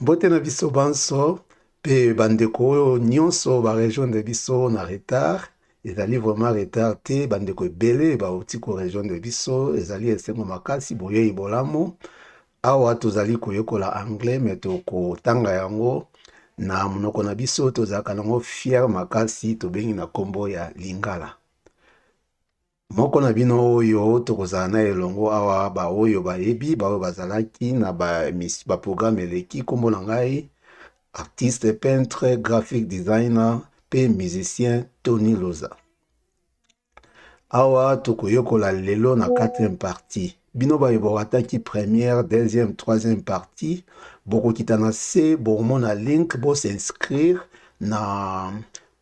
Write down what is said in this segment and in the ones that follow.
Mbote na biso banso pe bandeko oyo nyonso ba rejoindre biso na retard. Ezali vraiment retard te, bandeko ebele bauti ko rejoindre biso, ezali esengo makasi, boyei bolamu. Awa tozali koyekola anglais mais tokotanga yango na monoko na biso, tozalaka nango fier makasi, tobengi na kombo ya Lingala. Moko na bino oyo tokozala na elongo awa, baoyo bayebi, baoyo bazalaki na ba programme eleki, kombo na ngai artiste peintre, graphic designer pe musicien Tony Loza. Awa tokoyekola lelo na quatrième partie. Bino baye borataki première, deuxième, troisième partie, bokokita na se, bokomona link, bo s'inscrire na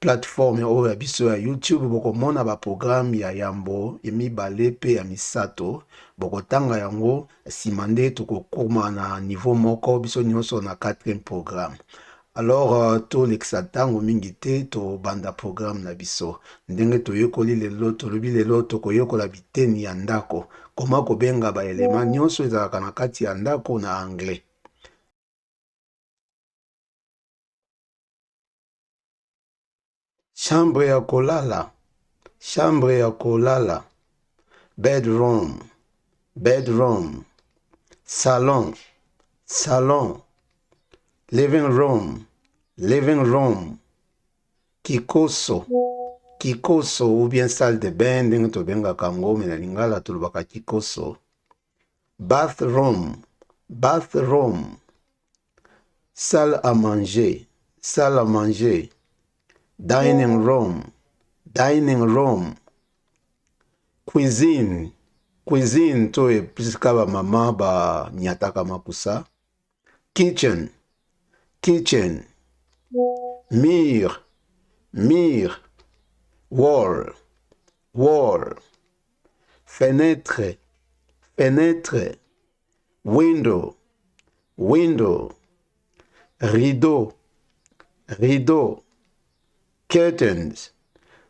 plateforme oyo ya biso ya YouTube, bokomona ba programme ya yambo, ya mibale pe ya misato, bokotanga yango sima nde tokokoma na niveau moko biso nyonso na quatrième programme. Alors tolekisa ntango mingi te, tobanda programme na biso. Ndenge toyekoli lelo, tolobi lelo tokoyekola biteni ya ndako, koma kobenga ba element nyonso ezalaka na kati ya ndako na anglais. Chambre ya kolala, chambre ya kolala, bedroom, bedroom, salon, salon, living room, living room, kikoso, kikoso ou bien salle de bain ndenge tobengaka yango, mais na lingala tolobaka kikoso, bathroom, bathroom, salle à manger, salle à manger, dining room, dining room, cuisine, cuisine to esika ba mama ba nyataka makusa, kitchen, kitchen, mur, mur, wall, wall, fenetre, fenetre, window, window, rideau, rideau, curtains.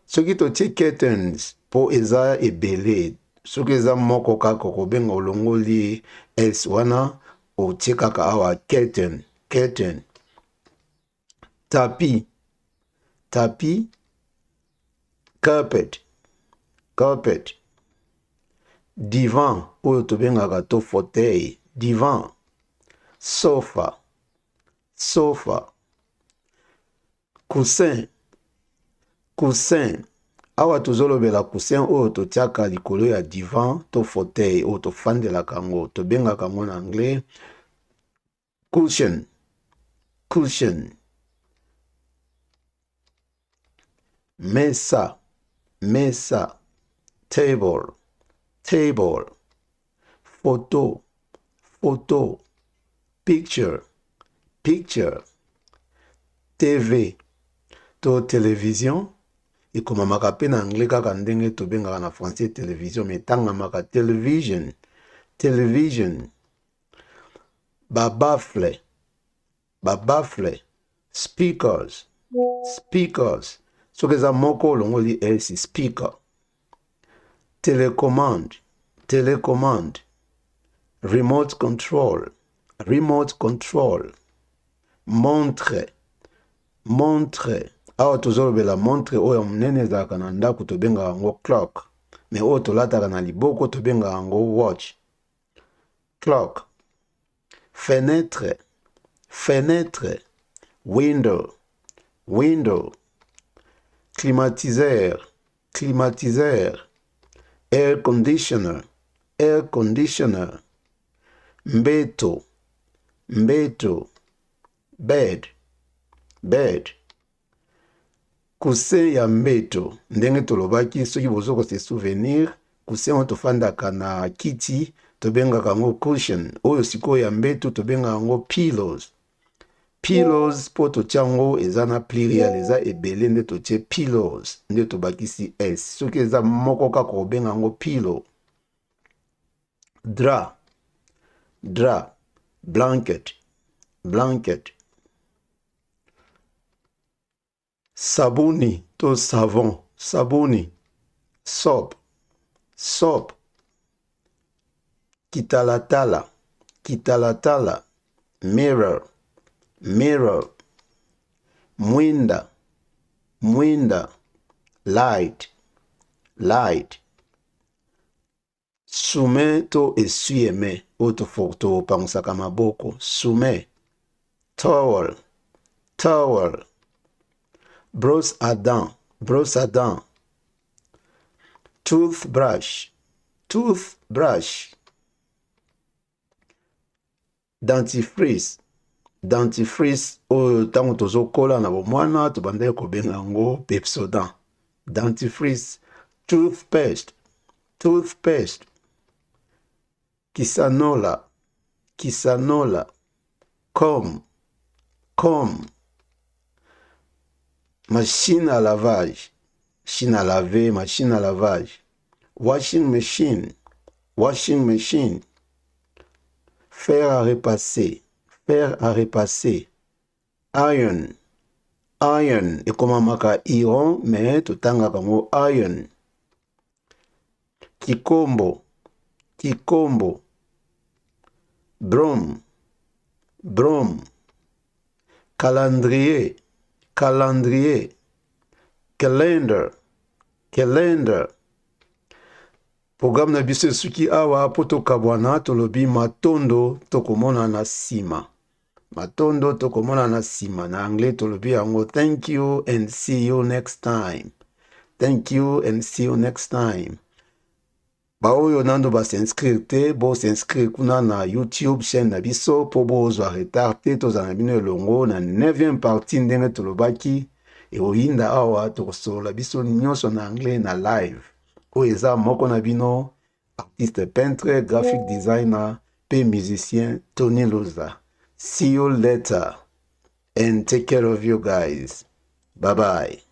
Soki totie curtains po eza ebele, soki eza moko kaka okobenga olongoli s wana otie kaka awa curtain, curtain. Tapis, tapis, carpet, carpet, divan oyo tobengaka to fauteuil, divan, sofa, sofa, coussin, coussin. Awa tozolobela coussin oyo totiaka likolo ya divan to fauteuil oyo tofandelaka yango, tobengaka yango na anglais cushion, cushion. Mesa, mesa, table, table, photo, photo, picture, picture, TV to television ekomamaka pe na anglais kaka ndenge tobengaka na français television, mais etangamaka television, television. Ba baffle, ba baffle, speakers, speakers. Soki eza moko olongoli s, speaker. Telecommande, telecommande, remote control, remote control, montre, montre. Awa tozolobela montre oyo ya monene ezalaka na ndako tobengaka yango clock, mais oyo tolataka na liboko tobengaka yango watch. Clock, fenetre, fenetre, window, window, climatiseur, climatiseur, air conditioner, air conditioner, mbeto, mbeto, bed, bed. Coussin ya mbeto, ndenge tolobaki soki bozo ko se souvenir, coussin oyo tofandaka na kiti tobengaka yango cushion, oyo sikoyo ya mbeto tobengaka yango pillows. Pillows po totia yango eza na pluriel, eza ebele nde totie pillows nde tobakisi s. Soki eza moko kaka obenga yango pillow. Drap, drap, blanket, blanket. Sabuni to savon, sabuni, soap, soap. Kitalatala, kitalatala, mirror, Mirror, mwinda, mwinda, light, light. Sous-main to essuie-main oyo topangusaka maboko, sous-main, towel, towel. Brosse à dents, brosse à dents. Toothbrush, toothbrush. Dentifrice, dentifrice oyo ntango tozokola na bomwana tobandaki kobenga yango Pepsodent. Dentifrice, toothpaste, toothpaste. Kisanola, kisanola. Comb, comb. Machine à lavage, machine à laver, machine à lavage. Washing machine, washing machine. Fer à repasser, fer à repasser. Iron, iron ekomamaka iron mais totangaka yango iron. Kikombo, kikombo. Broom, broom. Calendrier, calendrier. Calendar, calendar. Programme na biso esuki awa mpo tokabwana. Tolobi matondo, tokomona na nsima. Matondo, tokomona na nsima. Na anglais tolobi yango "Thank you and see you next time". Thank you and see you next time. Baoyo nano bas'inscrire te, bos'inscrire kuna na YouTube chaîne na biso mpo bozwa retard te. Tozala na bino elongo na 9e partie. Ndenge tolobaki, ekoyinda awa, tokosolola biso nyonso na anglais na live. Oyo eza moko na bino, artiste peintre, graphic designer mpe musicien, Tony Luza. See you later and take care of you guys. Bye bye.